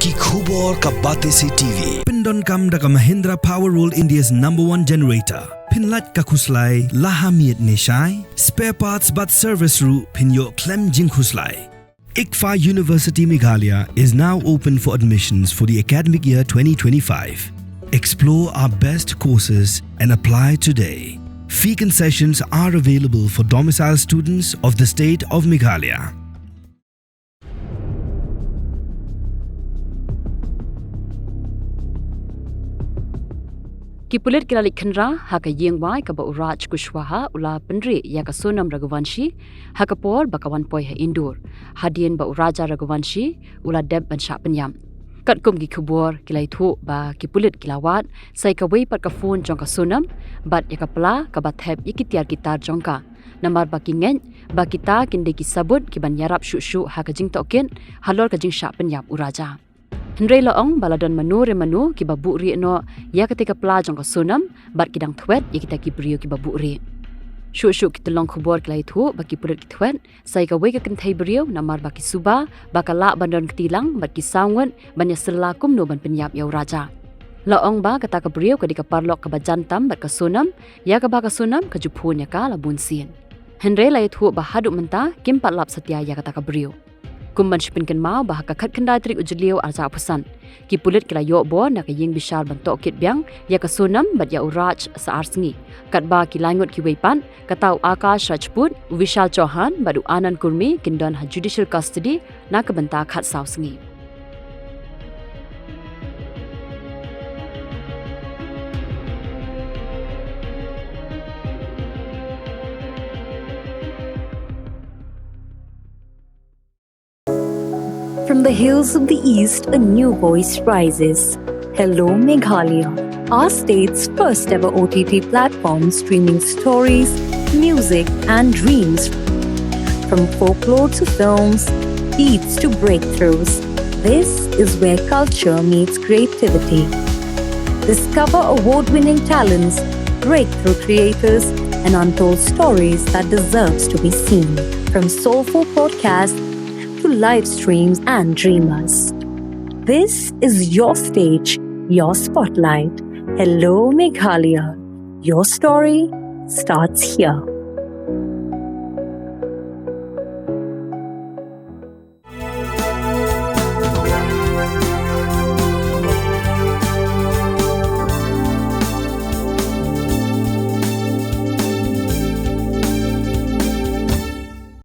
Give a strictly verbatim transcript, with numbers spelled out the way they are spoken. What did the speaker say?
Ki khubor ka Batesi T V. Pyndonkam da ka Mahindra Power World, India's number one generator. Pynlait ka khuslai la ha miet ne shai. Spare parts bad service ruh phin ïoh khlem jingkhuslai. ICFAI University Meghalaya is now open for admissions for the academic year twenty twenty-five. Explore our best courses and apply today. Fee concessions are available for domicile students of the state of Meghalaya. Ki pulit ki la leit khynra ha ka ïing wai kaba u Raj Kushwaha u la pynrih ïa ka Sonam Raghuvanshi ha ka por ba ka wan poi ha Indore, hadien ba u Raja Raghuvanshi u la dep ban shah pynïap. Katkum ki khubor ki la ïathuh ba ki pulit ki la wad sa ïa kawei pat ka phone jong ka Sonam bad ïa ka pla kaba thep ïa ki tiar ki tar jong ka, namar ba ki ngeit ba kita kin dei ki sabut ki ban ïarap shuh shuh ha ka jingtohkit halor ka jingshah pynïap u Raja. Hynrei la ong ba la don mano re mano kiba buhrieh noh ïa katei ka pla jong ka Sonam bad ki dang thwet ïa kita ki briew kiba buhrieh. Shuh shuh ki tyllong khubor ki la ïathuh ba ki pulit ki thwet sa ïa kawei ka kynthei briew namar ba ki suba ba ka lah ban don kti lang bad ki saw ngut ban ïasylla kumno ban pynïap ïa u Raja. La ong ba kata ka briew ka dei ka paralok kaba jan tam bad ka Sonam, ïa kaba ka Sonam ka ju phone ïa ka la bun sien. Hynrei la ïathuh ba haduh mynta kim pat lap satia ïa kata ka briew. Kum ban shu pynkynmaw ba ha ka khatkhyndai tarik u Jylliew arhajar arphew san, ki pulit ki la ïoh bor na ka ïing bishar ban tohkit biang ïa ka Sonam bad ïa u Raj sa ar sngi. Katba ki lai ngut kiwei pat, kata u Akash Rajput, u Vishal Chauhan bad u Anand Kurmi kin don ha judicial custody na ka bynta khatsaw sngi. From the hills of the East, a new voice rises. Hello, Meghalaya, our state's first ever O T T platform streaming stories, music, and dreams. From folklore to films, beats to breakthroughs, this is where culture meets creativity. Discover award winning talents, breakthrough creators, and untold stories that deserves to be seen. From soulful podcasts to live streams and dreamers. This is your stage, your spotlight. Hello, Meghalaya. Your story starts here.